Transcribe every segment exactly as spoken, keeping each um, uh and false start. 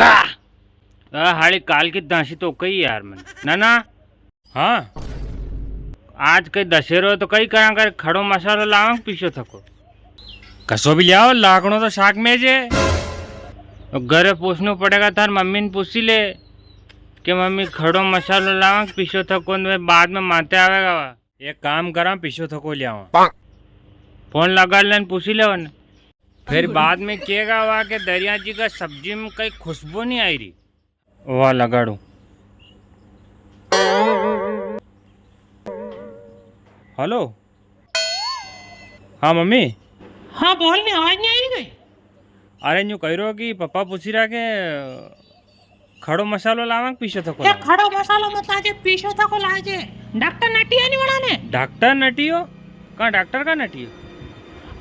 आ, हाली काल की दासी तो कही यार मन। ना, ना। हाँ। आज कई दशहरो तो कई करा कर खड़ो मसालो लावां पीसो थको। कसो भी लियाओ, लाकणो तो शाक में जे। तो घरे पूछनो पड़ेगा, थार मम्मी ने पूछी ले कि मम्मी खड़ो मसालो लावां पीसो थको, तो बाद में माते आवेगा वा। एक काम करा, पीसो थको लियावां। फोन लगा लेन, पूछी ले वन। फिर बाद में केगा वा के दरिया जी का सब्जी में कई खुशबू नी आई री। वा लगाड़ू। हेलो। हाँ मम्मी। हाँ बोल ने, आवाज नी आई री कई? अरे न्यू कही रो कि पापा पूछी रहा के खड़ो मसालो लावां के पीसो थको ए, लावां? खड़ो मसालो मत लाजे, पीसो थको लाजे। डॉक्टर नटिया नी वणा ने। डॉक्टर नटियो? का डॉक्टर का नटियो?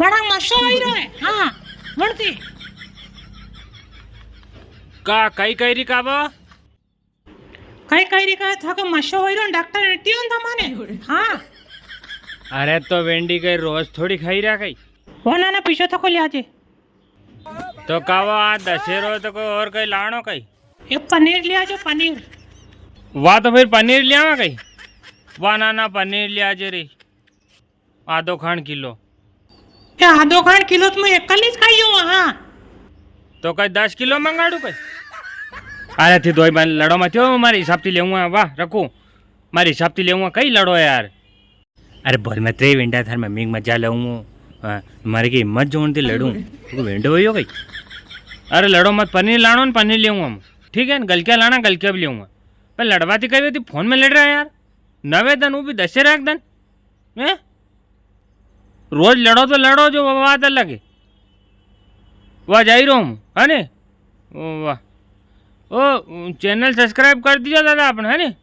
वणा मसो आई रो है। हाँ, वणती। का, कई कही री का बा? कई कही री का, थाके मसो आई रो, डॉक्टर नटियो न तमाने। हाँ। अरे तो वेंडी कई रोज थोड़ी खाई रहा कई? वो ना ना, पीसो थको लियाजे। तो कावा, आज दशहरो तो कोई और कई लाणो कई? ये पनीर लियाजो, पनीर। वा, तो फिर पनीर लियावां कई? वा ना ना, पनीर लियाजे रे, आधो खान किलो। ये आधो खान किलो तो मैं एकलीज खाई हूँ, हाँ। तो कई दस किलो मंगाड़ू कई? अरे थी दोई बन लड़ो मत हो, मारे हिसाब थी लेऊंगा। वा, रखू, मारे हिसाब थी लेऊंगा, कई लड़ो यार। अरे बोल मत रे वेंडा, थार मम्मी की मजा लऊं। हाँ, मारे की हिम्मत जोन ते लड़ूं। तू वेंडो होयो कई? अरे लड़ो मत, पनीर लाणो न पनीर लेऊंगा हम। ठीक है न, गलकिया लाणा, गलकिया भी लेऊंगा। पर लड़वा ती कही होती, फोन में लड़ रहा है यार। नवे दन, वो भी दशहरा के दन। हैं? रोज लड़ो तो लड़ो, जो बात अलग है। वा, जाई रो हूँ, है ने? ओ, वा। ओ, channel subscribe कर दीजो दादा अपना, है ने?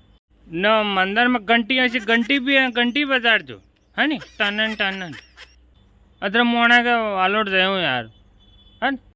न मंदिर में घंटी, ऐसी घंटी भी है, घंटी बजाड़ जो, है नी? टनन टनन। अतरे मोना के आलोट जाऊँ यार, है न?